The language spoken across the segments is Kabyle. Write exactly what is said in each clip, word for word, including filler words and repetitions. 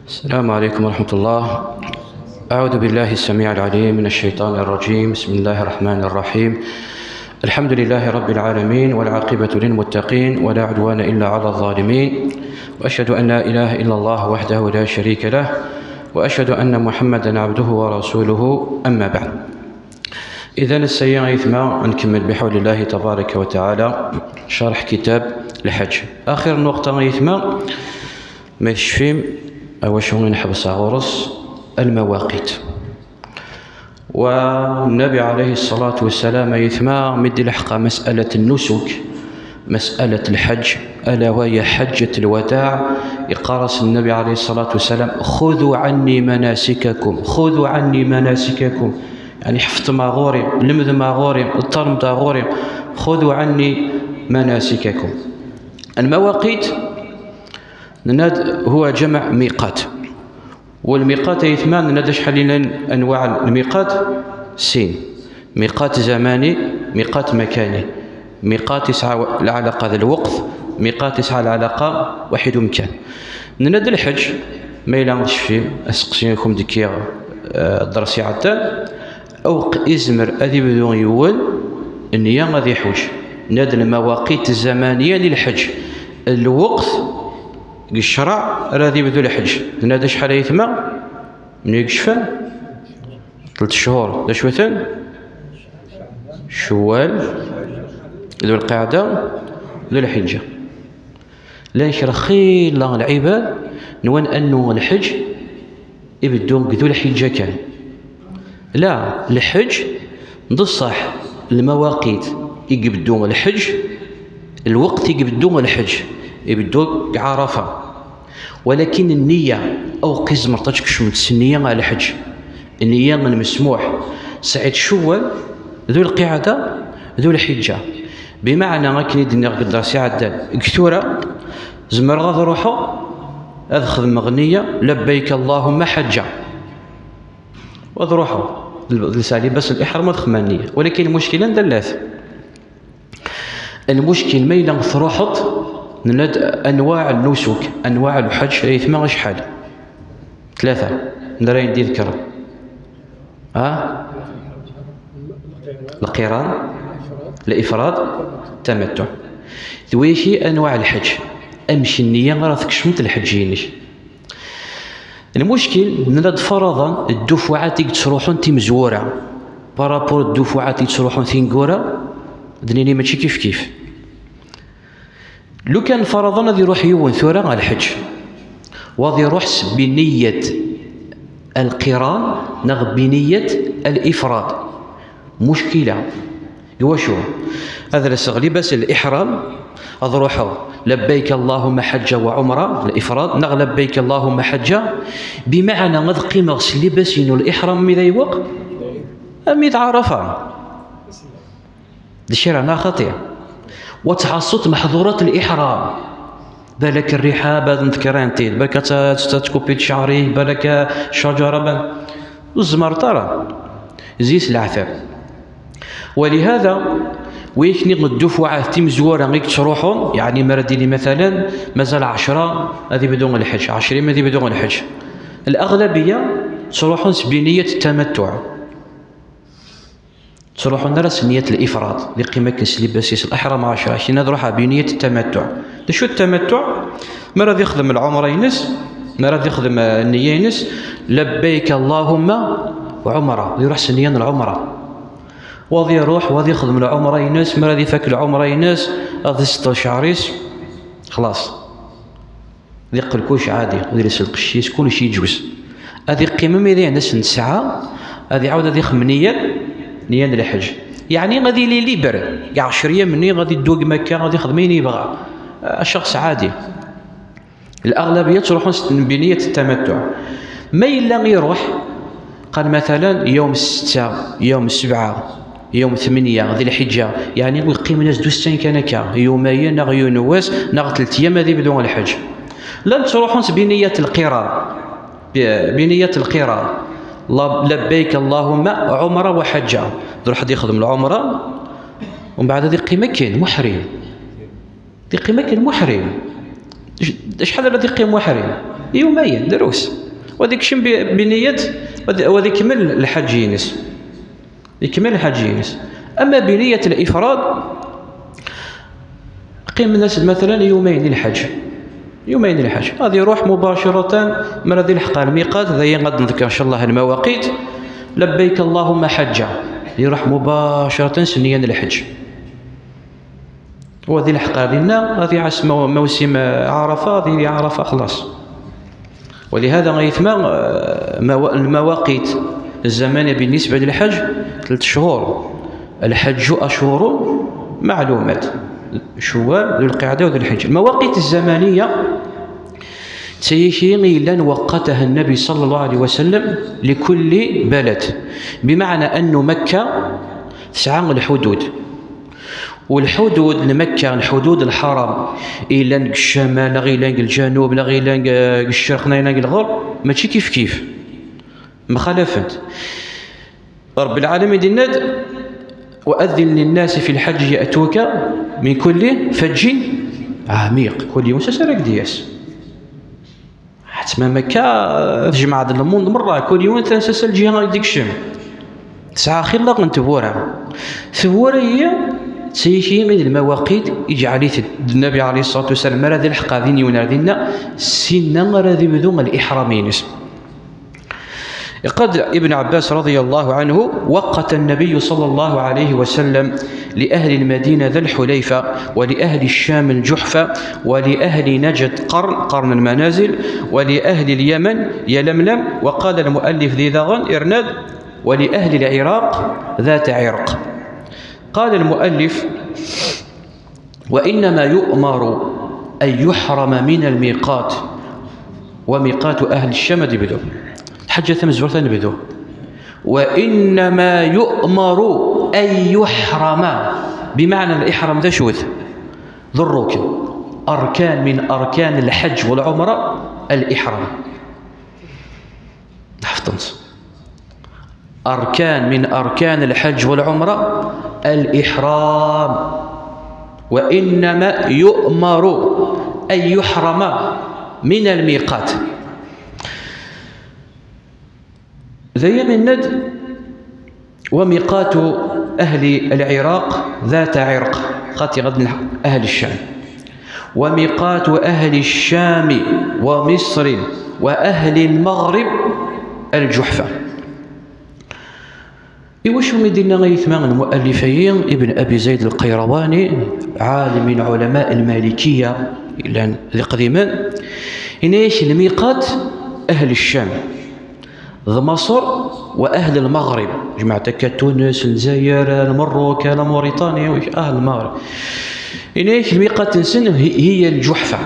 السلام عليكم ورحمة الله. أعوذ بالله السميع العليم من الشيطان الرجيم. بسم الله الرحمن الرحيم. الحمد لله رب العالمين، والعاقبة للمتقين، ولا عدوان إلا على الظالمين. وأشهد أن لا إله إلا الله وحده لا شريك له، وأشهد أن محمدا عبده ورسوله. أما بعد. إذن السيئة إثماء نكمل بحول الله تبارك وتعالى شرح كتاب الحج. آخر نقطة إثماء ما يشفيم أو شو نحبس غرس المواقيت. والنبي عليه الصلاة والسلام يثمى مد الحق مسألة النسك، مسألة الحج، ألا وهي حجة الوداع. يقرس النبي عليه الصلاة والسلام: "خذوا عني مناسككم، خذوا عني مناسككم". يعني حفظ ما غوري، لمذ ما غوري، الطرم دا غوري، "خذوا عني مناسككم". المواقيت نناد هو جمع ميقات. والميقات يثمان نناد شحال لنا أنواع الميقات؟ سين. ميقات زماني، ميقات مكاني. ميقات يسعى العلاقة ذا الوقت، ميقات يسعى العلاقة واحد مكان. نناد الحج، ما إلا شفي أسقسيكم دكيا، آه، الدرس يعتان، أو ق-، إزمر أذي بدون يول، النية غادي يحوج. ناد المواقيت الزمانية للحج. الوقت الشرع راه يبدو الحج. ناد شحال يثمى؟ من يكشفن؟ ثلاث شهور. دا شوثن؟ شوال، ذو القعدة، ذو الحجة. لا يشرخ خير الله العباد نوان أنه الحج يبدو ذو الحجة كان. لا، الحج بصح المواقيت يقبدو الحج، الوقت يقبدو الحج، يبدو عرفة. ولكن النية أو قزم رتاج كشمت النية على الحج. النية من مسموح. سعيد شوال، ذو القعدة، ذو الحجة. بمعنى أكن يدني غد دراسي عدال. كثورة، زمر غاض روحو، أذخذ مغنية، لبيك اللهم حجة. وضروحو لسالي بس الإحرام والخمانية، ولكن المشكلة ندلات. المشكل ما إلا تروحط نلد أنواع النسك، أنواع الحج، ريثما شحال؟ ثلاثة. ندرين دي ذكر. ها؟ القران، الإفراد، التمتع. ذويشي أنواع الحج. أمشي النية راه تكشمت الحج ينش. المشكل نلد فرضا الدفعات يتروحون تيمزورة بارابور الدفعات يتروحون تينكورا. دنيني ماشي كيف كيف. لو كان فرضا غادي يروح يون ثورة على الحج، وغادي يروح س-، بنية القران نغ بنية الإفراد. مشكلة. إوا شو؟ هذا لسغ لباس الإحرام، أضروحه: "لبيك اللهم حجة وعمرة"، الإفراد، نغ "لبيك اللهم حجة"، بمعنى غد قيمة غس لباس إنه الإحرام ميدا يوق، أميد عرفة. دشير أنا خطير. وتعصت محظورات الإحرام. بالك الرحاب هذا نذكرين تيد، بالك ت-، ت-، تكوبي شعري، بالك شجرة، بال-، الزمر ترى. زيس العثر. ولهذا ويكني الدفعات تيمزوارة غيك تروحون، يعني مرة ديني مثلًا مازال عشرة غادي يبدو الحج، عشرين غادي يبدو الحج. الأغلبية تروحون بنية التمتع. تروحون راس نية الإفراد، اللي قيمة كنس لباسيس الإحرام عشرة، كاين هاد روحها بنية التمتع. شو التمتع؟ مرة يخدم العمرة ينس، مرة يخدم النية ينس، "لبيك اللهم عمرة"، يروح سنيا العمرة. وغادي يروح، وغادي يخدم العمرة ينس، مرة يفك العمرة ينس، غادي يسطل شعريس، خلاص. يقل كلش عادي، ويجلس القشيس، كلش يجوز. هذه قيمة ميدان ناس نسعى، هذه عاود هذه خمنية، نية الحج. يعني غادي لي ليبر، كاع عشر أيام مني غادي يدوق مكة، غادي يخدم وين يبغى. آه، شخص عادي. الأغلبية تروحون ست-، بنية التمتع. ما إلا يروح، قال مثلًا يوم ستة، يوم سبعة، يوم ثمانية ذي الحجة، يعني يقيم الناس دوستين كان هكا، يومين نغ يونواس نغ ثلاث أيام هذه بدون الحج. لا تروحون بنية القران، ب-، بنية القران. ل-، "لبيك اللهم عمرة وحجة". تروح يخدم العمرة، ومن بعد هذه قيمة كاين محرم. دي قيمة كاين محرم. Acḥal ara d-iqqim uḥrim? Yumayen, drus. Wa ad ikcem bi, bi niyat, wa ad, wa ad ikmel lḥaǧ-ines. Ikmel lḥaǧ-ines. Ama bi niyat lifrad, qqimen-as-d, matalan, yumayen i lḥaǧ. Yumayen i lḥaǧ. Ad iruḥ mubacaratan, mi ara d-ilḥeq ar lmiqat, d aya ad nḍekker, ncallah, lmawaqit. Labbayk Allahumma ḥaǧǧa. Iruḥ mubacaratan s nniya n lḥaǧ. Wa ad ilḥeq ar dinna, ad iɛas ma-, mawsim, eh, Ɛarafa, ad yili Ɛarafa, xlaṣ. ولهذا, ay aytma, eh, mawa-, lmawaqit, الزمان بالنسبة للحج, ثلاث شهور. الحج أشهر معلومات. شوال، ذو القعدة، وذو الحجة. المواقيت الزمنية d tayagi i yellan وقتها النبي صلى الله عليه وسلم لكل بلد. بمعنى أن مكة تسعى الحدود. والحدود لمكة، الحدود الحرم، i yellan deg ccamal, neɣ i yellan deg lǧanub, neɣ i yellan deg, deg ccerq, neɣ i yellan deg lɣerb, mačči kif kif. Mxalafent. Rebbi lɛalamin yenna-d: وأذن للناس في الحج يأتوك من كل فج عميق. Kul yiwen s asa ara k-d-yas. Ḥetma Makka, eh, tjemɛeḍ lemund merra, kul yiwen tansa s lǧiha i d-ikcem. Tesɛa xilla n tbura. Tbura-yi d tayiki i d lmawaqit i ǧeɛlit-d Nnabi ɛalayhi ṣṣalatu wassalam, mi ara d-ilḥeq din yiwen ar dinna, sinna ara d-ibdu liḥram-ines. قال ابن عباس رضي الله عنه: وقت النبي صلى الله عليه وسلم لأهل المدينة ذا الحليفة، ولأهل الشام الجحفة، ولأهل نجد قرن، قرن المنازل، ولأهل اليمن يلملم. وقال المؤلف ذي ذغن إرناد: ولأهل العراق ذات عرق. قال المؤلف: وإنما يؤمر أن يحرم من الميقات، وميقات أهل الشام ad ibdu. Lḥaǧa tamezwarut ad nebdu. وإنما يؤمر أن يحرم. بمعنى الإحرام d acu-t? D الركن. أركان من أركان الحج والعمرة الإحرام. Ḥefḍemt. أركان من أركان الحج والعمرة الإحرام، وإنما يؤمر أن يحرم من الميقات. D aya yenna-d: وميقات أهل العراق ذات عرق، خاطي غد أهل الشام. وميقات أهل الشام ومصر وأهل المغرب الجحفة. Iwacu i d-yenna aytma n lmuallif-agi, Ibn Abi Zayd al-Qayrawani, عالم من علماء المالكية, yellan d iqdimen, yenna-yak lmiqat أهل الشام d Maṣer وأهل المغرب, jemɛet akka Tunes, Lezzayer, Lmerruk, la Mauritanie, أهل المغرب. Yenna-yak lmiqat-nsen هي الجحفة.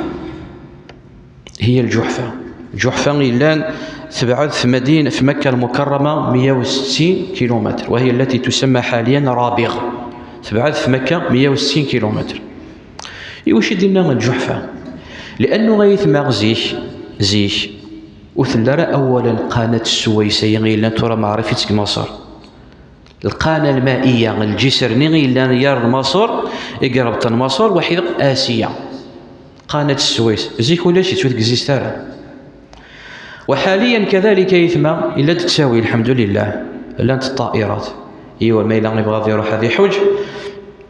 هي الجحفة. Ǧuḥfa yellan tebɛed f Madina, f Makka Lmukarrama, meyya u settin kilumetr, وهي التي تسمى حاليا رابغ. Tebɛed f Makka meyya u settin kilumetr. Iwacu i d-yenna Ǧuḥfa? Liannu ay aytma zik, zik, ur telli ara awal lqanat Suways-agi i yellan tura meɛrif-itt deg Maṣer. Lqana lmaiya, lǧisr-nni i yellan gar Maṣer, i irebṭen Maṣer, waḥid Asiya. Qanat Suways. Zik ulac-itt, ur tegzist ara. وحاليا كذلك ay aytma, yella-d ttawil, الحمد لله. Llant ṭṭairat. Yiwen ma yella yebɣa ad iruḥ ad iḥuǧ,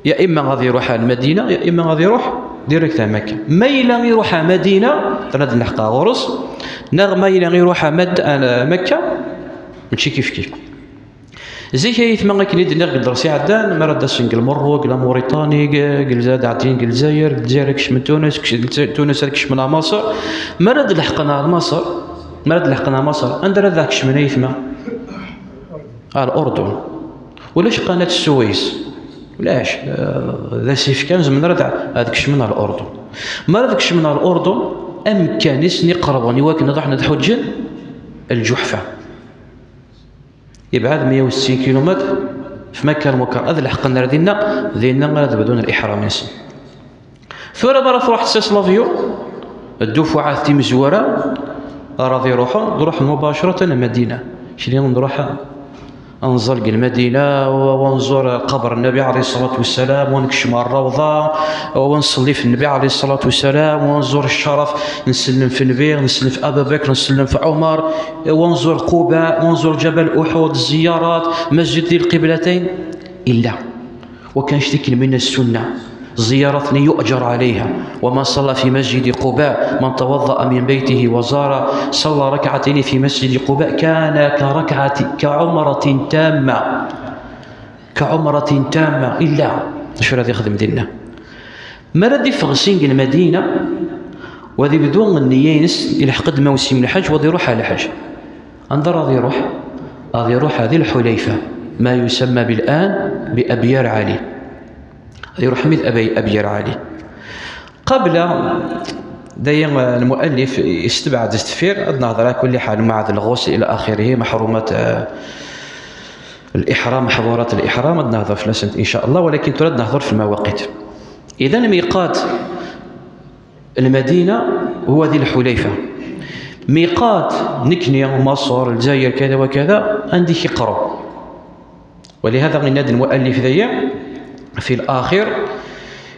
ya imma ad iruḥ ar Lmadina, ya imma ad iruḥ direct ar Makka. Ma yella iruḥ ar Madina, ad nleḥqeɣ ɣur-s, neɣ ma yella iruḥ ar Mad-, ar Makka, mačči kif kif. Zik ay aytma, akken i d-nniɣ deg dders iɛeddan, mi ara d-asen deg Lmerruk, deg la Mauritanie, deg, deg Lezzayer, ad ɛeddin deg Lezzayer, deg Lezzayer ad kecmen Tunes, deg Tunes ad kecmen ar Maṣer. Mi ara d-leḥqen ar Maṣer, mi ara d-leḥqen ar Maṣer, anda ara d-kecmen ay aytma? Ar Lurdun. Ulac qanat Suways. Ulac. Eh, d asif kan, zemren ara d-, ad kecmen ar Lurdun. Mi ara d-kecmen ar Lurdun, amkan i sen-iqerben i wakken ad ruḥen ad ḥuǧǧen, Lǧuḥfa. Yebɛed meyya u settin kilumetr f Makka Lmukarrama. Ad leḥqen ar dinna, dinna ara d-bdun liḥram-nsen. Tura mi ara truḥ tessas l'avion, ddufuɛat timezwura ara d-iruḥen, d-ruḥen mubacratan ar Madina. Kli n-, nruḥ Nẓer deg Lmadina, wa nẓur qabr Nnabi ɛalayhi ṣṣalatu wassalam, wa nekcem ɣer Rawḍa, wa nṣelli f Nnabi ɛalayhi ṣṣalatu wassalam, wa nẓur cceref, nsellem f Nnabi, nsellem f Abu Bakr, nsellem f Ɛumar, wa nẓur Quba, wa nẓur Jabal Uḥud, zziyarat, masjid di lqiblatayn. Illa. Wa kan ctikel min ssunna. زيارة يؤجر عليها. ومن صلى في مسجد قباء، من توضأ من بيته وزار، صلى ركعتين في مسجد قباء، كان كركعة، كعمرة تامة. كعمرة تامة. Illa. Acu ara yexdem dinna? Mi ara d-iffeɣ syin deg Lmadina, wa ad ibdu nniya-ines, ilḥeq-d mawsim lḥaǧ, wa ad iruḥ ɣer lḥaǧ. Anda ara ad iruḥ? Ad iruḥ ɣer Dhi Lḥulayfa, ما يسمى بالآن بأبيار علي. Ad iruḥ mi d Abay-, Abyar Ali. Qabla, daya, eh, lmuallif yestebɛed s deffir, ad nehder ala kulli ḥal, mɛad lɣusl ila axirihi, meḥrumat, eh, liḥram, meḥḍurat liḥram, ad nehder fell-asent, in ca Allah, walakin tura ad nehder f lmawaqit. Idan, miqat Lmadina huwa Dhi Lḥulayfa. Miqat, nekni, Maṣer, Lezzayer, kada wa kada, anda i k-iqerreb. ولهذا yenna-d lmuallif daya, في الآخر,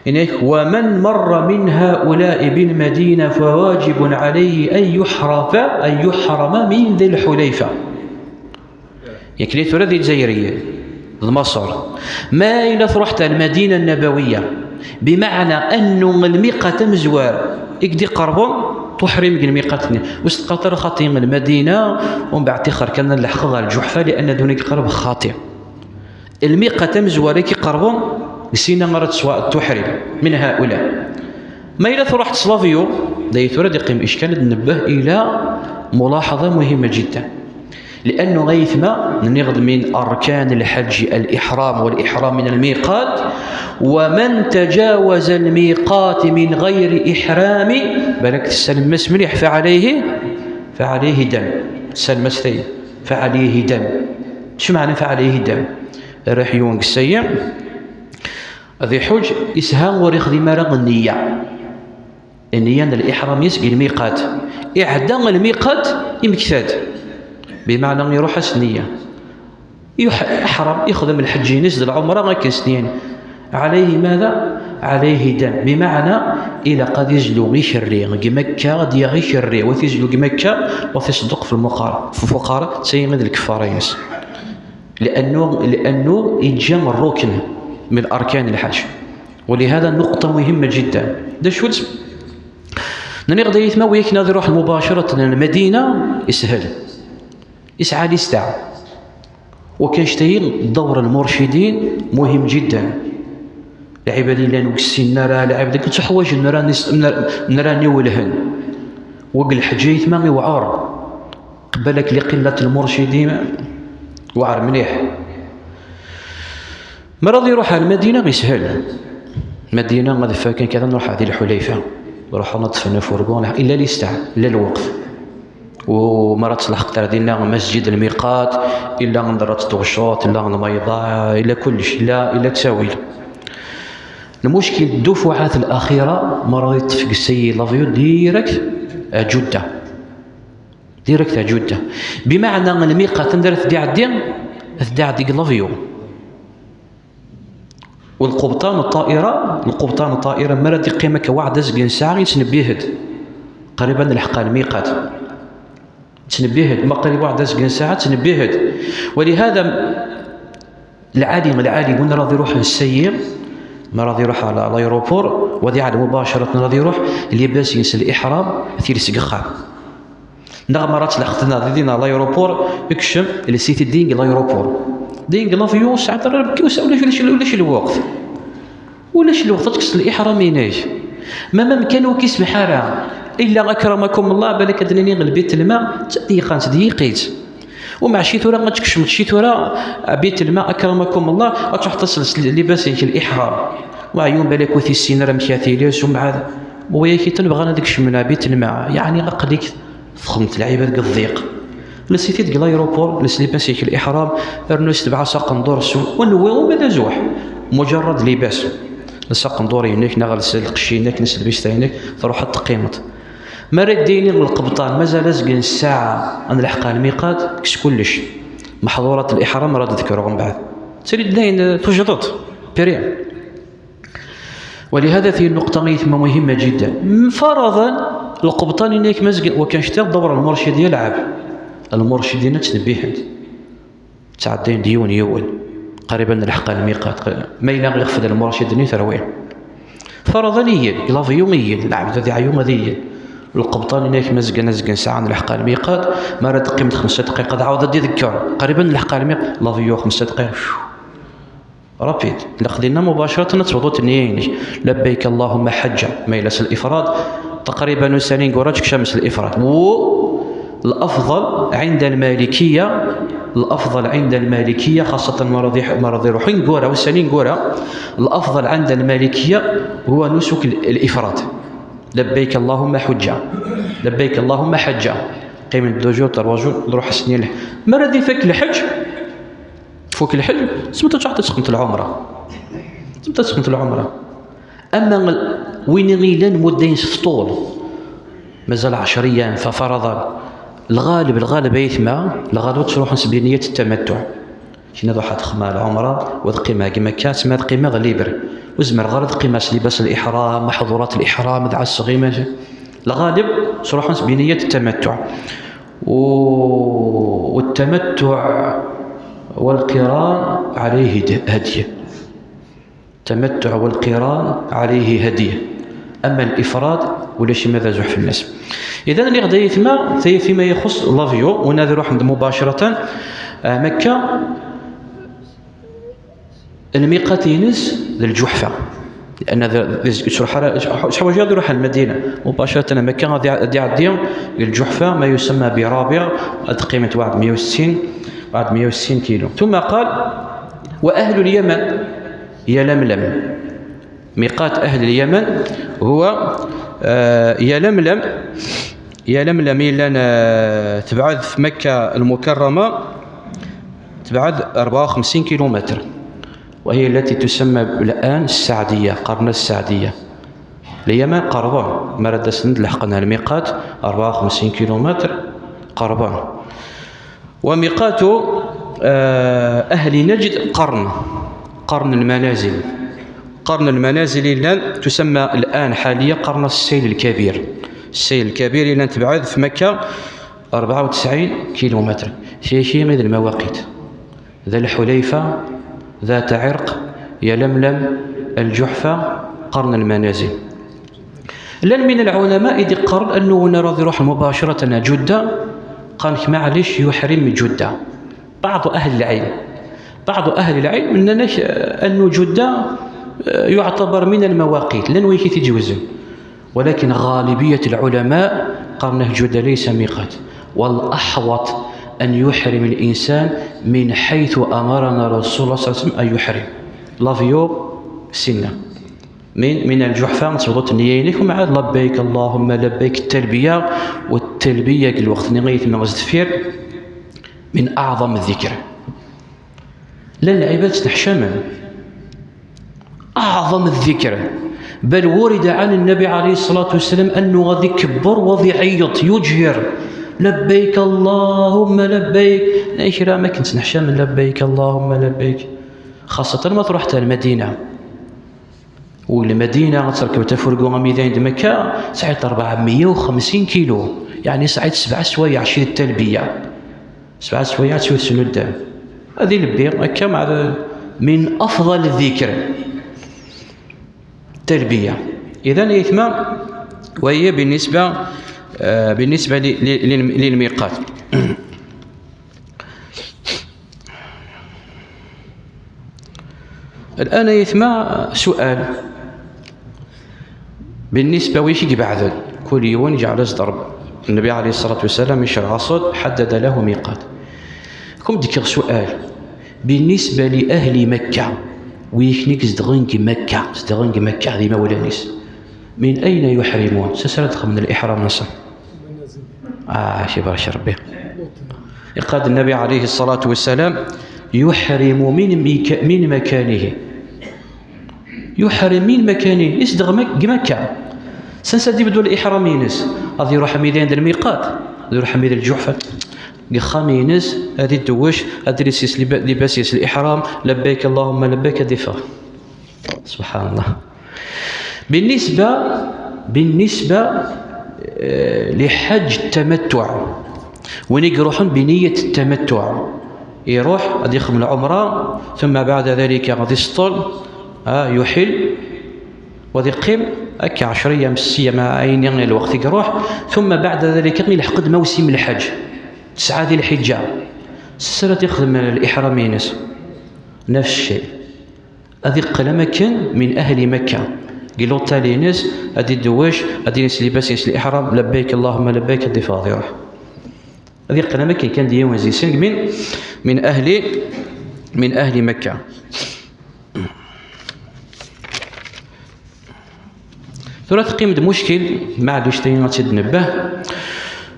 yenna-k: ومن مر من هؤلاء بالمدينة فواجب عليه أن يحرف، أن يحرم من ذي الحليفة. Yak-nni tura d Izzayriyen, d Maṣer. Ma yella truḥ ar Lmadina Nnabawiya, bimeɛna annu lmiqat amezwar i k-d-iqerben, tuḥrim deg lmiqat-nni. Ur s-teqqareḍ ara xaṭi Lmadina, umbeɛd tixer kan ad leḥqeɣ ɣer Lǧuḥfa, lianna d win i iqerben xaṭi. Lmiqat amezwar i k-iqerben, deg sina ara teswa-, tuḥrim, من هؤلاء. Ma yella truḥ s l'avion, d ay tura d-iqqim ickal ad nebbeh ila mulaḥaḍa muhimma jiddan. Liannu aytma, nniɣ-d من أركان الحج الإحرام والإحرام من الميقات، ومن تجاوز الميقات من غير إحرام, balak tessnem-as mliḥ, فعليه، فعليه دم. Tessnem-as tayi, فعليه دم. Acu meɛna فعليه دم? Rriḥ yiwen deg ssayya, ad iḥuǧ, isha ur ixdim ara nniya. Nniya n liḥram-is deg lmiqat. Iɛedda lmiqat, imekta-d. Bimeɛna iruḥ-as nniya. Yuḥ-, iḥram, ixdem lḥeǧǧ-ines d lɛumra akken s nniya. عليه ماذا؟ عليه دم. Bimeɛna, ilaq ad izlu ikerri deg Mekka, ad yaɣ ikerri, wa t-izlu deg Mekka, wa t-iṣeddeq f lmuqara, f lfuqara, d tayi i d lkeffara-ines. Liannu, liannu iǧǧa rrukn min arkan lḥaǧ. ولهذا نقطة مهمة جدا. D acu-tt? Nniɣ-d aytma, wi akken ad iruḥ mubacarat ar Lmadina, ishel. Isɛa listeɛ. Wa kan ctayi, dawr lmurcidin muhim jiddan. Lɛibad yellan ur ssinen ara, lɛibad akken ttuḥwaǧen, nra nis-, nra, nra niwelhen. Wa deg lḥeǧǧ aytma iwɛer. Qbala-k liqillat lmurcidin, iwɛer mliḥ. Mi ara iruḥ ar Lmadina, ishel. Lmadina, ad ifakken kan nruḥ ar Dhi Lḥulayfa. Ruḥen ad ṭṭfen afurgu, illa listeɛ, illa lweqt. U mi ara tleḥqeḍ ar dinna, masǧid lmiqat, illa anda ara tḍewceḍ, illa lmayḍa, illa kullec, illa, illa ttawil. Lmuckil, ddufuɛat laxira, mi ara yeṭṭef deg-s l'avion direct ar Ǧudda. Direct ar Ǧudda. Bimeɛna lmiqat anda ara t-d-iɛeddi, ad t-d-iɛeddi deg l'avion. Wa lqubṭan n ṭṭaira, lqubṭan n ṭṭaira, mi ara d-iqqim akka waḥed azgen ssaɛa, yettnebbihi-d. Qrib ad nelḥeq ar lmiqat. Yettnebbihi-d, ma qrib waḥed azgen ssaɛa, yettnebbihi-d. ولهذا, lɛali, lɛali, win ara iruḥen ssayi, mi ara iruḥ ar l'aéroport, wa ad iɛlem mubacarat ara iruḥ, libas-ines, liḥram, ad t-iles deg uxxam. Neɣ mi ara tleḥqeḍ dinna, dinna l'aéroport, kcem, lsi-t-id deg l'aéroport. Deg l'avion, saɛet ara rebki, ulac, ulac, ulac lweqt. Ulac lweqt ad tekkseḍ liḥram-inek. Ma, ma amkan ur k-ismeḥ ara. Illa akramakum Allah, balak ad d-nini lbit lma, d tadiqant, d yiqit. Umeɛci tura ad tkecmeḍ ci tura, bit lma, akramakum Allah, ad truḥeḍ ad telseḍ libas-ik, liḥram. Weɛyun balak ur t-issin ara amek ara t-iles, umbeɛd, wa yak-iten bɣan ad kecmen bit lma, yeɛni aql-ik txedmeḍ lɛibad deg ḍḍiq. Lsi-t-id deg l'aéroport, les libas-ik, liḥram, rnu s tebɛa s aqendur, s, ur newwi uma d azuḥ. Mujarrad libas. Les aqendur-inek, neɣ les lqecc-inek, les lbista-inek, truḥeḍ teqqimeḍ. Mi ara k-d-yini lqebṭan, mazal azgen ssaɛa ad nelḥeq ar lmiqat, kkes kullec. Meḥḍurat liḥram ara d-ḍekreɣ mbeɛd. Ttali-d dayen, eh, tujdeḍ. Piri. Walihada, ti nnuqṭa i tma muhimma jiddan. Mfaraḍan, lqebṭan-inek mazgen, wa kan ctiɣ dawra lmurcidi yalɛab. Lmurcidin ad ttnebbihen-d. Ttɛeddayen-d yiwen yiwen. Qariban n lḥeqqa lmiqat. Ma yella iɣfel lmurcid-nni terwi. Faraḍan iyen, lavyu iyen, lɛebd ad iɛyu ad iyen. Lqebṭan-inek mazgen azgen sɛan lḥeqqa lmiqat, ma ara d-teqqimeḍ xemsa dqiqa ad ɛawed ad d-iḍekker. Qariban n lḥeqqa lmiqat, lavyu xemsa dqiqa. Rapid. Laqdina mubacratan ad tebḍu tneyya-inek. Labbayk Allahumma ḥajja. Ma yella s lifrad, taqriban ussan ineggura ad tekcem s lifrad. U lafḍal ɛinda lmalikiya, lafḍal ɛinda lmalikiya, xaṣṣatan ma ara d-, ma ara d-iruḥ ineggura, ussan ineggura, lafḍal ɛinda lmalikiya huwa nusuk l-, lifrad. Labbayk Allahumma ḥujja. Labbayk Allahumma ḥajja. Qqimen deux jours, trois jours, ad ruḥ ass-nni lḥ-, mi ara d-ifak lḥeǧ, tfuk lḥeǧ, tzemreḍ ad truḥeḍ ad tesxemt lɛumra. Tzemreḍ ad tesxemt lɛumra. Ama l-, win i ilan mudda-ines f ṭul, mazal ɛecr ayyam, fa faraḍan. Lɣalib, lɣalib ay aytma, lɣalib ad ttruḥun s biniyat n tamattuɛ. Kina ad ruḥeɣ ad xedmeɣ lɛumra, u ad qqimeɣ deg Mekka, tma ad qqimeɣ libre. Ur zemreɣ ara ad qqimeɣ s libas liḥram, maḥḍurat liḥram, ad ɛasseɣ iman. Lɣalib ttruḥun s biniyat n tamattuɛ. U, والتمتع والقران عليه هدي. التمتع والقران عليه هدي. أما الإفراد ulac ma d azuḥ fell-as. إذن, lliɣ d ayetma, tayi fima ixuṣṣ lavyu, win ad iruḥen d mubacratan, ah, Mekka, lmiqat-ines d Lǧuḥfa. لأن ذ-، ذ-، يروح على، يروح، يروح على المدينة مباشرة، مكة غادي، غادي يعدي للجحفة، ما يسمى برابغ، تقريبا واحد مية وستين، واحد مية وستين كيلو. ثم قال: "وأهل اليمن يلملم". ميقات أهل اليمن هو، آه، يلملم. يلملم إلا، آه، تبعد في مكة المكرمة، تبعد أربعة وخمسين كيلومتر، وهي التي تسمى الآن السعدية، قرن السعدية. اليمن قربان، مرة دسند لحقنا الميقات أربعة وخمسين كيلومتر، قربان. وميقات، آه، أهل نجد قرن، قرن المنازل. قرن المنازل إلا تسمى الآن حاليا قرن السيل الكبير. السيل الكبير إلا تبعد في مكة أربعة وتسعين كيلومتر. شيء، شيء من المواقيت. ذا الحليفة، ذات عرق، يلملم، الجحفة، قرن المنازل. Llan min lɛulama i d-iqqaren annu win ara d-iruḥ mubacratan ar Ǧudda, qqaren-k maɛlic yuḥrim Ǧudda. Baɛḍ ahl lɛilm, baɛḍ ahl lɛilm nnan-ak, eh, annu Ǧudda, eh, yuɛtabar min lmawaqit, llan wid i t-iǧewzen. ولكن غالبية العلماء qqaren-ak Ǧudda laysa miqat. والأحوط أن يحرم الإنسان من حيث أمرنا رسول الله صلى الله عليه وسلم أن يحرم. Lavyu sinna. Min, min al-Ǧuḥfa, tebḍu nniya-inek, u mɛad labbayk Allahumma labbayk, talbiya, u talbiya deg lweqt-nni ay temmɣez deffir, min aɛḍam ddikr. Llan lɛibad ttneḥcamen. Aɛḍam ddikr. Bal wurida ɛan nnabi ɛalayhi ṣṣalatu wassalam annu ad ikebber u ad iɛeyyeḍ, yujhir. Labbayk Allahumma labbayk. Llan kra am akken ttneḥcamen, labbayk Allahumma labbayk. Xaṣṣatan ma truḥeḍ ar Lmadina. U Lmadina ad terkebeḍ afurgu amidayen d Mekka, tesɛiḍ rebɛemya u xemsin kilu, yeɛni tesɛiḍ sebɛa swayeɛ ci d talbiya. Sebɛa swayeɛ ad tt-yusen nuddam. Ad ilebbi akka, meɛna min afḍal ddikr, talbiya. Idan, aytma, wa hiya بالنسبة، آه، بالنسبة ل-، ل-، لل-، للميقات. الآن يتما سؤال بالنسبة ويش يبعد كل يوم جعل ضرب. النبي عليه الصلاة والسلام يشرع صوت حدد له ميقات. كم ذكر سؤال بالنسبة لأهل مكة، ويش نيك زدغنج مكة، زدغنج مكة هذه مولانيس. من أين يحرمون؟ سسرت من الإحرام نصر. Ah, ci barek Rebbi. Iqqar-d Nnabi ɛalayhi ṣṣalatu wassalam, yuḥrimu min mika-, min makanihi. Yuḥrim min makanihi. Isdeɣ Mek-, deg Mekka. Sansa ad ibdu liḥram-ines. Ad iruḥ amidan d lmiqat. Ad iruḥ amidan d Lǧuḥfa. deg uxxam-ines, ad idewwec, ad ilbes liba-, libas-is l-iḥram, labbayk Allahumma labbayk, ad iffeɣ. Subḥan Allah. Binnisba, binnisba, eh, li ḥaǧ tamattuɛ, win i iruḥen bi niyyat tamattuɛ, iruḥ ad ixdem lɛumra, ثم بعد ذلك ad iseṭṭel, ah, yuḥil, wa ad iqqim akka ɛecra ayyam, setta ayyam, ayen i lweqt i iruḥ, ثم بعد ذلك ilḥeq-d mawsim lḥaǧ, tesɛa di lḥiǧǧa, s ara t-ixdem liḥram-ines. Nafs cci. Ad iqqel am akken min ahli Makka. Deg luṭal-ines, ad idewwec, ad ilbes libas-ines liḥram, labbayk Allahumma labbayk, ad iffeɣ ad iruḥ. Ad iqqel am akken kan d yiwen zi-sen min, min ahli, min ahli Makka. Tura teqqim-d muckil, ma ɛad ictayin ad tt-id-nebbeh.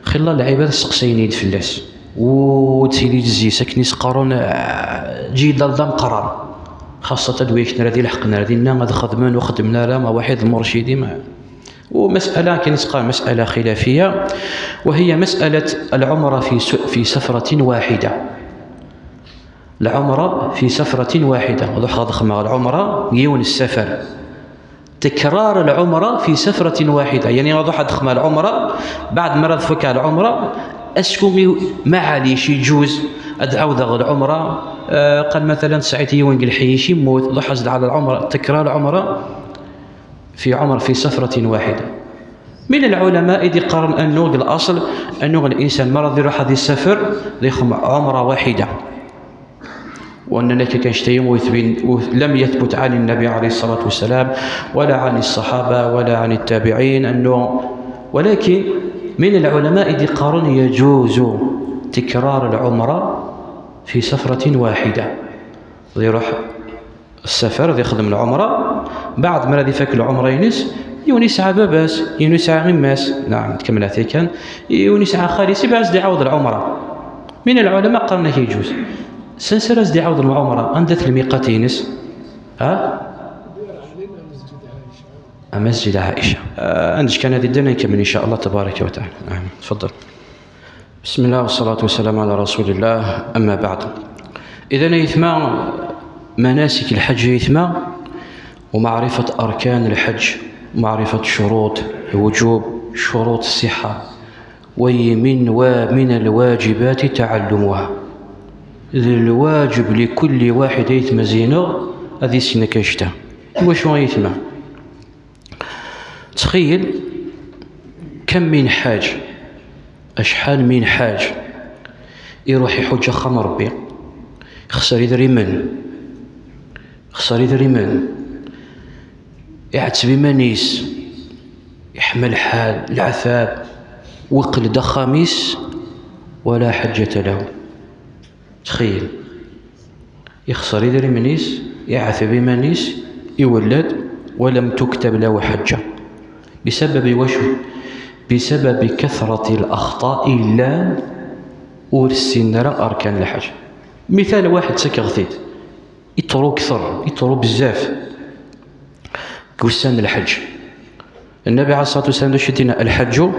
Xilla lɛibad sseqsayen-iyi-d fell-as. U tili zzis akken i s-qqaren, ah, ǧidal d ameqqran. Xaṣṣat ad wiyek nra di lḥeqq nra dinna ad xedmen ur xeddmen ara, ma waḥid lmurcidi, ma. U mas'ala akken i s-qqaren mas'ala xilafiya, وهي مسألة العمرة في س-، في سفرة واحدة. العمرة في سفرة واحدة. Ad ruḥeɣ ad xedmeɣ lɛumra deg yiwen n ssafar. تكرار العمرة في سفرة واحدة، يعني ad ruḥeɣ ad xedmeɣ lɛumra, بعد ma ara tfak lɛumra, est-ce que maɛlic iǧuz ad ɛawdeɣ lɛumra? Ah, qal matalan tesɛiḍ yiwen deg lḥic yemmut, ad ruḥeɣ ad ɛawdeɣ lɛumra, تكرار العمرة في عمر، في سفرة واحدة. من العلماء i d-iqqaren annu deg الأصل, annu الإنسان ma ara iruḥ ad isafer, ad ixdem عمرة واحدة. وأن هناك كان شيء ويثبت-، لم يثبت عن النبي عليه الصلاة والسلام ولا عن الصحابة ولا عن التابعين أنه، ولكن من العلماء i d-iqqaren يجوز تكرار العمرة في سفرة واحدة. Ad iruḥ ssafar, ad ixdem lɛumra, بعد ma ara ifak lɛumra-ines, yiwen yesɛa baba-s, yiwen yesɛa yemma-s, naɛam, tkemmel-it kan, yiwen yesɛa xali-s, ibɛed ad iɛawed lɛumra. من العلماء qqaren-ak يجوز. Sansi ara s-d-iɛawed lɛumra? Anda-t lmiqat-ines? Ha? Masjid Aïcha. Ah, ad neǧǧ kan ad idden, ad nkemmel إن شاء الله تبارك وتعالى. Naɛam, tfaḍel. بسم الله والصلاة والسلام على رسول الله، أما بعد. إذن أيتما، مناسك الحج أيتما، ومعرفة أركان الحج، ومعرفة شروط الوجوب، شروط الصحة، ومن و-، من الواجبات تعلمها. D lwajeb li kulli waḥid ay t-mazinen ad issen akka ccta. Iwacu ay t-ma? Ttxil, kam min ḥaǧ, acḥal min ḥaǧ, iruḥ iḥuǧ axxam Ṛebbi, ixser idrimen, ixser idrimen, iɛetteb iman-is, iḥma lḥal, leɛtab, weqqel-d axxam-is, ولا حجة له. Ttxil. Ixser idrimen-is, iɛetteb iman-is, iwellad, ولم تكتب له حجة. بسبب wacu? بسبب كثرة الأخطاء i yellan ur ssinen ara أركان الحج. Mital waḥed ttakeɣ-t-id. Iṭru kter, iṭru bezzaf. Deg ussan n lḥeǧ. النبي عليه الصلاة والسلام d acu i d-yenna? الحج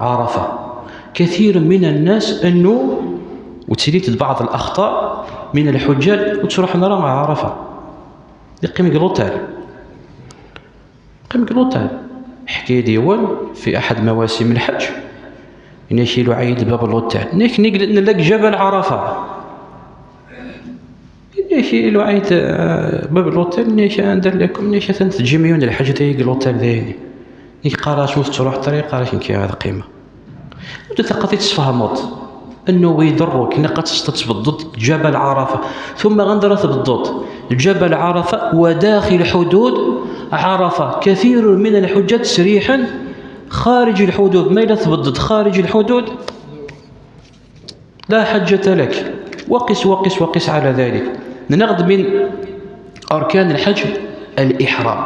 عرفة. كثير من الناس أنه وتليت بعض الأخطاء من الحجاج وتروح نرى عرفة. يقيم قلوتال. يقيم قلوتال. حكي ديوان في أحد مواسم الحج. إنك لعيد باب الأوتيل. إنك نقل إن لك جبل عرفة. إنك لعيد، آه، باب الأوتيل، إنك أندر لكم، إنك تنتجي ميون الحج تيجي الأوتيل ذيني. إنك قال شوف تروح طريق، قال لك إنك هذا قيمة. وتثقفي تسفهمت إنه يضرك، إنك قد تستطيع بالضبط جبل عرفة. ثم غندرة بالضبط. جبل عرفة وداخل حدود عرفة. كثير من الحجاج سريحا خارج الحدود. ما إلا تبضت خارج الحدود، لا حجة لك. وقس، وقس، وقس على ذلك. نغد من أركان الحج الإحرام.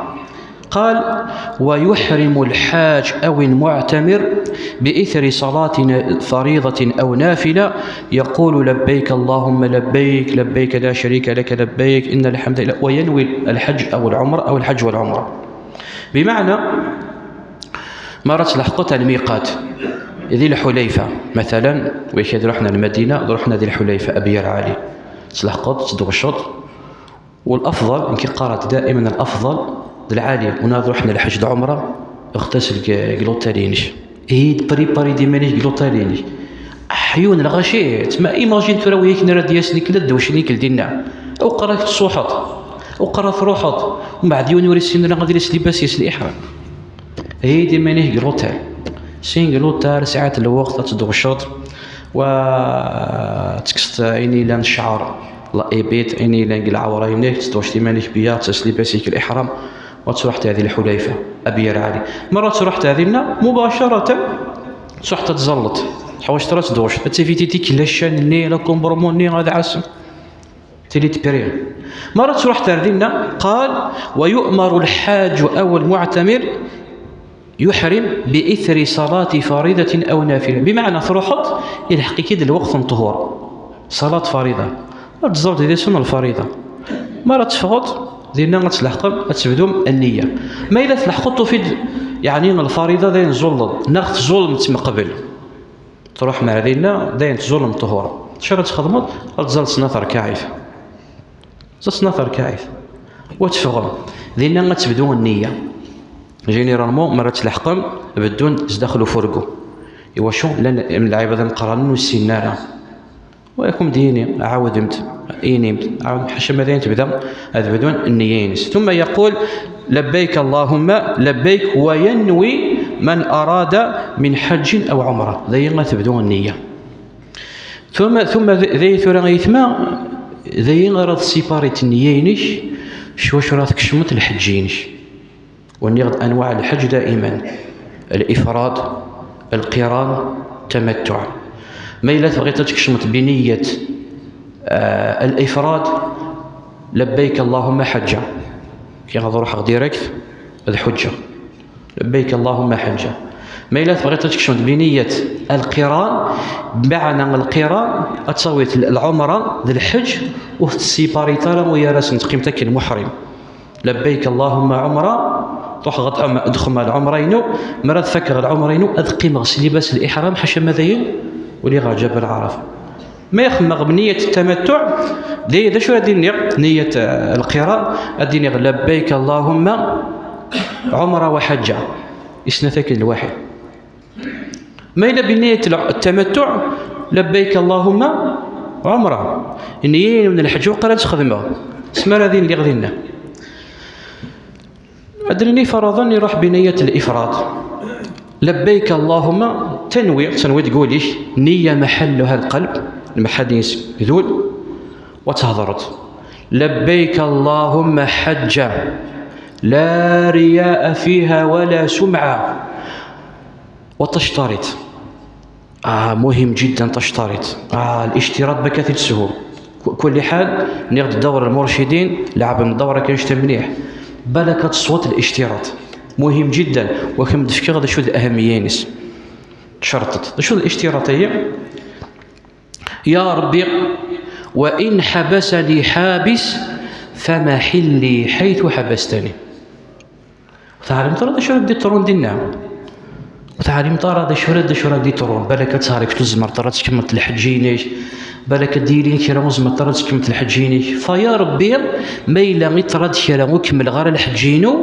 قال: "ويحرم الحاج أو المعتمر بإثر صلاة فريضة أو نافلة، يقول: لبيك اللهم لبيك، لبيك لا شريك لك لبيك، إن الحمد لله"، وينوي الحج أو العمرة أو الحج والعمرة. بمعنى، مرة لحقت الميقات، Di Lḥulayfa, matalan, wik ad ruḥen ar Lmadina, ad ruḥen di Lḥulayfa, Abyar Ɛali. Tleḥqeḍ, tdewceḍ. Walafḍal, nekk qqareɣ-d daiman alafḍal d lɛali, win ad ruḥen lḥeǧ d lɛumra, iɣtas deg, deg l'hôtel-inek. Ihi, tpripariḍ iman-ik deg l'hôtel-inek. Aḥyun, lɣaci, tma, imagine tura wi akken ara d-yasen ikla d dewcen ikl dinna. Awqer ad k-tṣuḥeḍ, awqer ad truḥeḍ, mbeɛd yiwen ur issin ara ad iles libas-is, liḥram. Heyyi-d iman-ik deg l'hôtel. Sin deg l'hôtel, sɛiḍ lweqt ad tdewceḍ, wa tekkseḍ ayen yellan cceɛr, la ébite, ayen yellan deg lɛawra-inek, tdewceḍ iman-ik biya, tels libas-ik, liḥram, wa truḥeḍ ar di Lḥulayfa, Abyar Ɛali. Mi ara truḥeḍ ar dinna, mubacaratan, truḥeḍ ad tẓalleḍ. Ḥwaǧeḍ ara tdewceḍ. Ad tifiti tikla ccan-nni, la kombrumon-nni, ad ɛassen. Tili tpiri. Mi ara truḥeḍ ar dinna, قال: ويؤمر الحاج أو المعتمر يحرم بإثر صلاة فريضة أو نافلة. Bimɛna truḥeḍ, ilḥeq-ik-id lweqt n ṭṭhur. Ṣalat fariḍa. Ad tẓalleḍ di sin lfariḍa. Mi ara teffɣeḍ, dinna ad tleḥqem, ad tebdum nniya. Ma yella tleḥqeḍ, tufiḍ, yeɛni, lfariḍa d ayen tẓulleḍ, neɣ tẓullem-tt meqbel. Truḥem ar dinna, d ayen tẓullem ṭṭhur. Acu ara txedmeḍ? Ad tẓalleḍ snat rkaɛit. Tẓalleḍ snat rkaɛit. Wa teffɣem. Dinna ad tebdu nniya. Généralement, mi ara tleḥqem, beddun zdaxel ufurgu. Iwacu? Llan lɛibad imeqqranen ur ssinen ara. Wa ad kem-d-yini, ɛawdem-d, inim-d, ɛawdem-d, ḥaca ma d ayen tebda, ad bdun nniya-ines. ثم يقول: لبيك اللهم لبيك، وينوي من أراد من حج أو عمرة. D ayen ad tebdu nniya. ثم، ثم d-, d ayen tura ayetma, d ayen ara tessipariḍ nniya-inek, s wacu ara tkecmeḍ lḥeǧǧ-inek. Ur nniɣ-d أنواع الحج دائما: الإفراد، القران، التمتع. Ma yella tebɣiḍ ad tkecmeḍ بنية, ah, الإفراد, لبيك اللهم حجا. Kkiɣ ad ruḥeɣ direct, ad ḥuǧǧeɣ. لبيك اللهم حجا. Ma yella tebɣiḍ ad tkecmeḍ بنية القران, bimɛna القران, ad tawiḍ lɛumra d lḥeǧǧ, ur tessipariḍ ara, ur ara sen-teqqimeḍ akken muḥrim. لبيك اللهم عمرة، truḥeḍ ad txedmeḍ lɛumra-inu, mi ara tfakeḍ lɛumra-inu, ad qqimeɣ s libas n liḥram, ḥaca ma d ayen, uliɣ ɣer Ǧabal Ɛarafa. Ma xedmeɣ bniyat tamattuɛ, d, d acu ara d-iniɣ? Niyat, eh, lqiran, ad d-iniɣ: لبيك اللهم عمرة وحجة. Isnat akken lwaḥid. Ma yella bniyat tamattuɛ: لبيك اللهم عمرة. Nniya-inu n lḥeǧǧ, waqil ad tt-xedmeɣ. Asmi ara din lliɣ dinna. Ad d-nini faraḍen iruḥ بنية الإفراد. لبيك اللهم, tanwi, tanwi deg wul-ik, nniya محلها القلب, lmeḥal-ines d ul, wa thedreḍ: لبيك اللهم حجة لا رياء فيها ولا سمعة. Wa tacṭarit. Ah, muhim jiddan tacṭarit. Ah, الاشتراط, balak ad t-id-teshu. Ku-, kulli ḥal, nniɣ-d dawra lmurcidin, lɛeb n dawra kan ccta mliḥ. Balak ad tesweḍ الاشتراط. Muhim jiddan, wa kem-d-fkiɣ d acu d ahammiya-ines. Tcerṭeḍ. D acu d الاشتراط-agi? يا ربي، وإن حبسني حابس فمحلي حيث حبستني. Ur teɛlimeḍ ara d acu ara d-iḍrun dinna. Ur teɛlimeḍ ara d acu ara, d acu ara d-iḍrun. Balak ad tɛerq, ur tezmireḍ ara ad tkemmleḍ lḥeǧǧ-inek. Balak ad d-yili kra ur tezmireḍ ara ad tkemmleḍ lḥeǧǧ-inek. Fa ya Rebbi, ma yella iḍra-d kra ur kemmleɣ ara lḥeǧǧ-inu,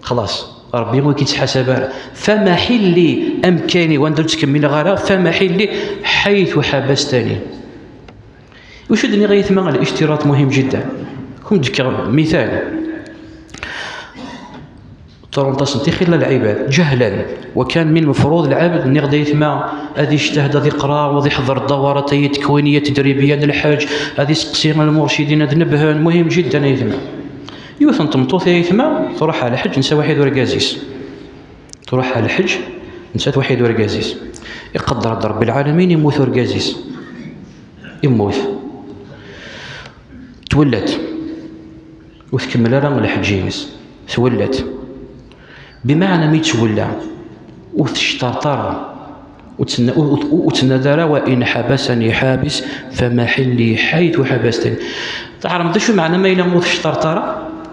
xlaṣ, Rebbi ur k-ittḥasab ara. Fa maḥilli, amkan-iw anda ur ttkemmileɣ ara, fa maḥilli ḥaytu ḥabastani. Wacu d-nniɣ a yetma, الااشتراط مهم جدا. Kum d-fkeɣ mital. Ṭṭurun-asen tixilla lɛibad, ǧehlan. Wa kan min lmefruḍ lɛebd, nniɣ-d a yetma, ad ijtehd, ad iqra, ad iḥḍer ddawrat-agi, tekwiniya, tedribiya n lḥeǧ, ad iseqsi lmurcidin, ad nebhen, muhim jiddan a yetma. Yiwet n tmeṭṭut a yetma, truḥ ɣer lḥeǧ, netta waḥid urgaz-is. Truḥ ɣer lḥeǧ, nettat waḥid urgaz-is. Iqedder-d Rebbi lɛalamin, immut urgaz-is. Immut. Twella-t. Ur tkemmel ara lḥeǧǧ-ines. Twella-t. Bimeɛna mi twella, ur tecṭart ara. Ur tenna, ur, ur, ur tenna ara: "وإن حبسني حابس فمحلي حيث حبستني". Teɛrem d acu meɛna ma yella ur tecṭart ara,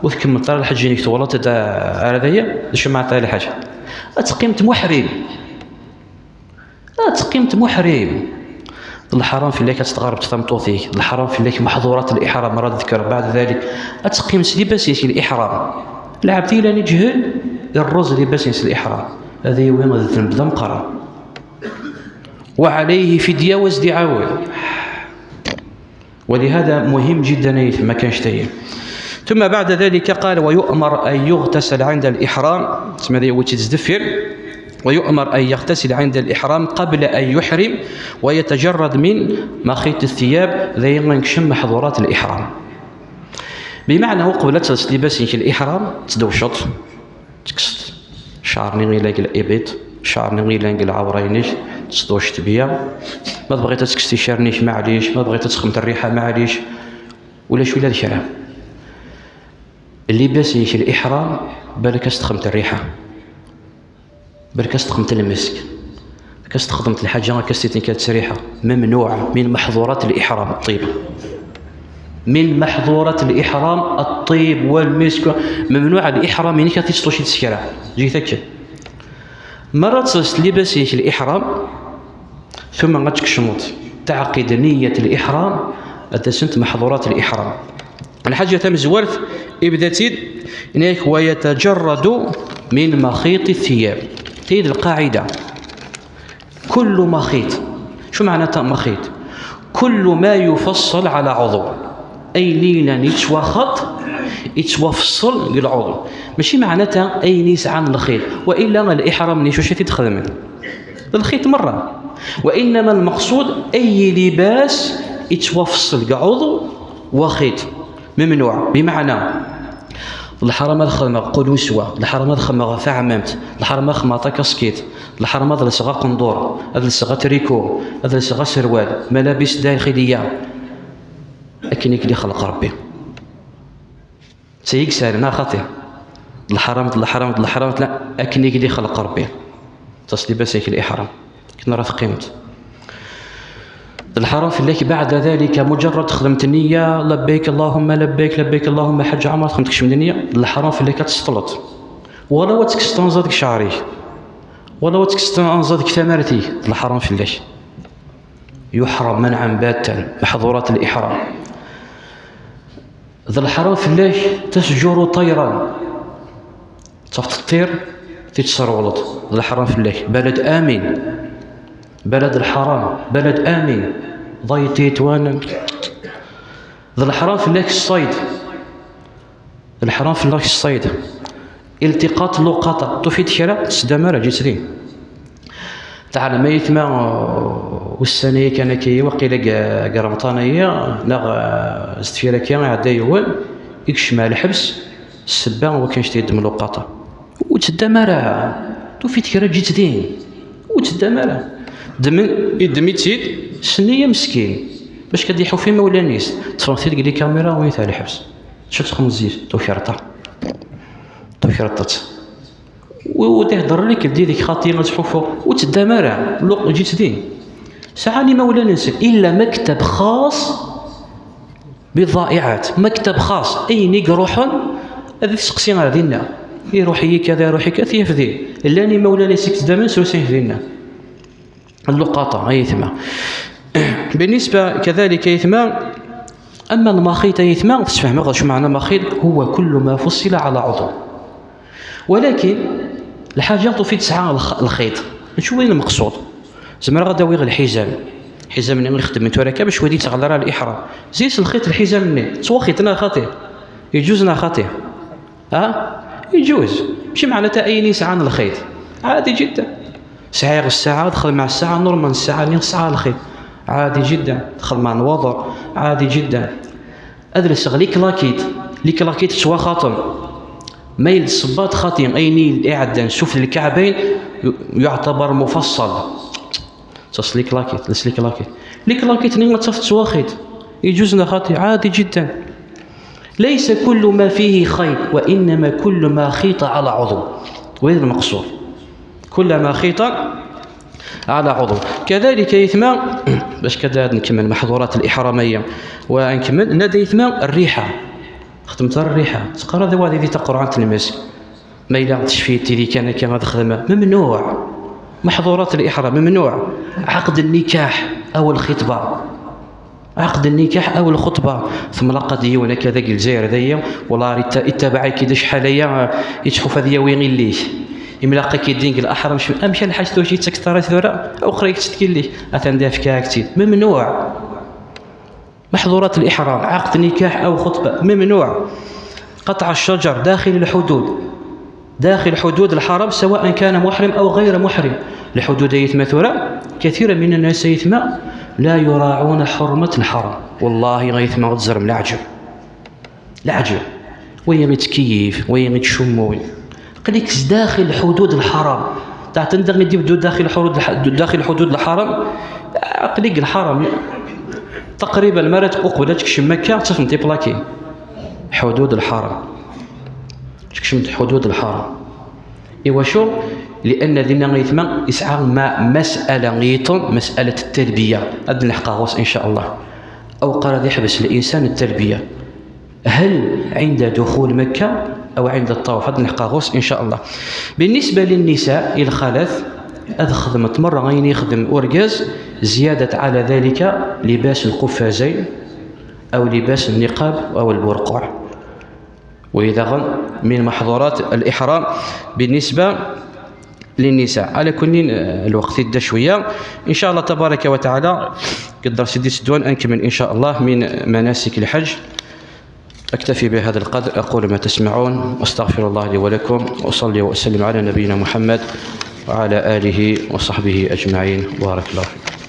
ur tkemmleḍ ara lḥeǧǧ-inek, twalaḍ-d ara daya, d acu meɛna lḥaǧa? Ad teqqimeḍ muḥrim. Ad teqqimeḍ muḥrim. D lḥaram fell-ak ad tɣerbeḍ tameṭṭut-ik. D lḥaram fell-ak محظورات الإحرام, راه ذكر بعد ذلك. Ad teqqimeḍ s libas-ik الإحرام. Lɛebd yellan iǧhel, irreẓ libas-is الإحرام. Ad yawi d ddnb d ameqqran. وعليه فدية وازدعاول. ولهذا مهم جدا أيتما كان شتي. ثم بعد ذلك قال: ويؤمر أن يغتسل عند الإحرام. تسمى ذي وتي تزدفر. ويؤمر أن يغتسل عند الإحرام قبل أن يحرم ويتجرد من مخيط الثياب. ذي ينكشم محظورات الإحرام. بمعنى هو قبل تلبس لباس الإحرام تدوشط. تكست شعرني غير لاقي الإبط، شعرني غير لاقي العورة ينيش، تصدوش تبيا. ما بغيت تكستي شعرنيش، معليش. ما بغيت تخمت الريحة، معليش. ولا شو لا الكلام. اللي باسيك الإحرام، بالك استخمت الريحة، بالك استخمت المسك، بالك استخدمت الحاجة كاستيتين كانت سريحة. ممنوع من محظورات الإحرام الطيب. من محظورات الإحرام الطيب والمسك. ممنوع الإحرام إنك تستوشي تسكرها. جيتك. مرة تصلت لباسيك الإحرام، ثم غتكشمط تعقد نية الإحرام. هذا سنت محظورات الإحرام. الحاجة تمزورت إبداتيد إنك ويتجرد من مخيط الثياب. تيد القاعدة: كل مخيط. شو معناتها مخيط؟ كل ما يفصل على عضو. أي ليلا يتوخط، يتوفصل العضو. ماشي معناتها أي نيس عن الخيط، وإلا الإحرام نيشو شتي تخدمن الخيط مرة. وإنما المقصود أي لباس يتوفصل عضو وخيط. ممنوع. بمعنى الحرام الخمر قدوسوا، الحرام الخمر فعممت، الحرام الخمر تكسكيت، الحرام هذا لسغا قندور، هذا لسغا تريكو، هذا لسغا سروال، ملابس داخلية. أكنيك اللي خلق ربي. سيك سالنا خاطي. الحرام، الحرام، الحرام، لا، أكنيك اللي خلق ربي. تصلي بسيك الإحرام. كنا راه في قيمت. الحرام في الله بعد ذلك، مجرد خدمت النية، لبيك اللهم لبيك، لبيك اللهم حج عمر، خدمتكش من النية، الحرام في الله كتسطلط. ولا وتكستنزا ديك شعري، ولا وتكستنزا ديك ثمرتي، الحرام في الله. يحرم منعا باتا، محظورات الإحرام. ذا الحرام في الله تسجر طيرا. صافت الطير تيتسرولط. ذا الحرام في الله. بلد آمن. بلد الحرام. بلد آمن. ضيطيت وانا. ذا الحرام في الله الصيد. الحرام في الله الصيد. التقاط اللقطة. طفيت كرا، تسدى مرة، جيت لي. تعلم أيتما، آه، والسنة كان كي وقيل قا-، قا رمضان هي، نغ، آه، استفيرة كي عدا يوان، يكشم على الحبس، السبة وكان شتي يدم اللقطة. وتسدى مرة، طفيت كرا جيت دين. وتسدى مرة. دم، يدم يتسيد، سنية مسكين. باش كديحو في مولانيس. تصرف تلقى لي كاميرا وين تاع الحبس. شفت خمزيز، تو شرطة. تو شرطة. وتهضر لك بدي ديك خاطي ما تحفو. وتسدى مرة. لو جيت دين. ساعة لي مولانيس. إلا مكتب خاص بالضائعات. مكتب خاص. أي نيك روحون. هذا تسقسي غادينا. يروح يي كذا، يروح يي كذا، يفدي. لاني مولانيس كتدامن سوسين فينا. اللقطة، أي ثما. بالنسبة كذلك، أي ثما، أما المخيط، أي ثما، تسفهم غير شو معنى مخيط؟ هو كل ما فصل على عضو. ولكن الحاجة في تسعة الخ-، الخيط. شو وين المقصود؟ زعما راه غادي غير الحزام. الحزام اللي نخدم من توركه باش ودي تغلى راه الإحرام. زيس الخيط الحزام مني. سوا خيطنا خاطي. يجوزنا خاطي. ها؟ يجوز. ماشي معناتها أي نيس عن الخيط. عادي جدا. سعيغ الساعة، دخل مع الساعة، نورمال الساعة، نيغ الساعة الخيط. عادي جدا. دخل مع الوضع. عادي جدا. أدرس لي كلاكيت. لي كلاكيت سوا خاطم. ميل الصباط خاطم. أي نيل إعدان سفل الكعبين ي-، يعتبر مفصل. تصلي كلاكيت، لسلي كلاكيت. لي كلاكيت نيغ تصفت سوا خيط. يجوز نخاطي. عادي جدا. ليس كل ما فيه خيط، وإنما كل ما خيط على عضو. وين المقصود؟ كل ما خيط على عضو. كذلك يثمى، باش كذا نكمل محظورات الإحرامية ونكمل، نادى يثمى الريحة. خدمت الريحة. تقرا ذا وادي ذي تقرا عن المسك. ما إلا تشفيت ذي كان كان هذا خدمة. ممنوع. محظورات الإحرام ممنوع. عقد النكاح أو الخطبة، عقد النكاح أو الخطبة. ثم لقد يونك ذاك الجزائر ذي، والله ريت-، اتبعك كده شحال هي، يتحف هذه وين ليش. يملاقك يدينك الأحرام، شو أمشي الحاج توشي تكثر ثورة، أو قريك تتكلي. أتندى فكاك تيد. ممنوع. محظورات الإحرام، عقد نكاح أو خطبة، ممنوع. قطع الشجر داخل الحدود، داخل حدود الحرم، سواء كان محرم أو غير محرم. الحدود يتمثل كثيرا من الناس يتما لا يراعون حرمة الحرم. والله غيتما غتزرم العجب، العجب. وهي متكيف، وهي متشمول. قليك داخل حدود الحرم. تاع تندم يدي بدو داخل حدود الح-، داخل حدود الحرم. قليك الحرم تقريبا ما راه تقبل تكشم مكة تفهم تيبلاكي. حدود الحرم. تكشم حدود الحرم. إيوا شو؟ لأن ذينا غيثما يسعى ما مسألة غيطن، مسألة التلبية. هاد نلحقها غوص إن شاء الله. أو قرا يحبس الإنسان التلبية. هل عند دخول مكة أو عند الطواف؟ هاد نلحقها غوص إن شاء الله. بالنسبة للنساء الخلف، أذ خدمت مرة غين يخدم أورجاز، زيادة على ذلك لباس القفازين أو لباس النقاب أو البرقع. وإذا غن من محظورات الإحرام بالنسبة للنساء. على كل، آه، الوقت يدى شوية. إن شاء الله تبارك وتعالى قدر سيدي سدوان أنكمل إن شاء الله من مناسك الحج. أكتفي بهذا القدر، أقول ما تسمعون، وأستغفر الله لي ولكم، وأصلي وأسلم على نبينا محمد وعلى آله وصحبه أجمعين. بارك الله فيكم.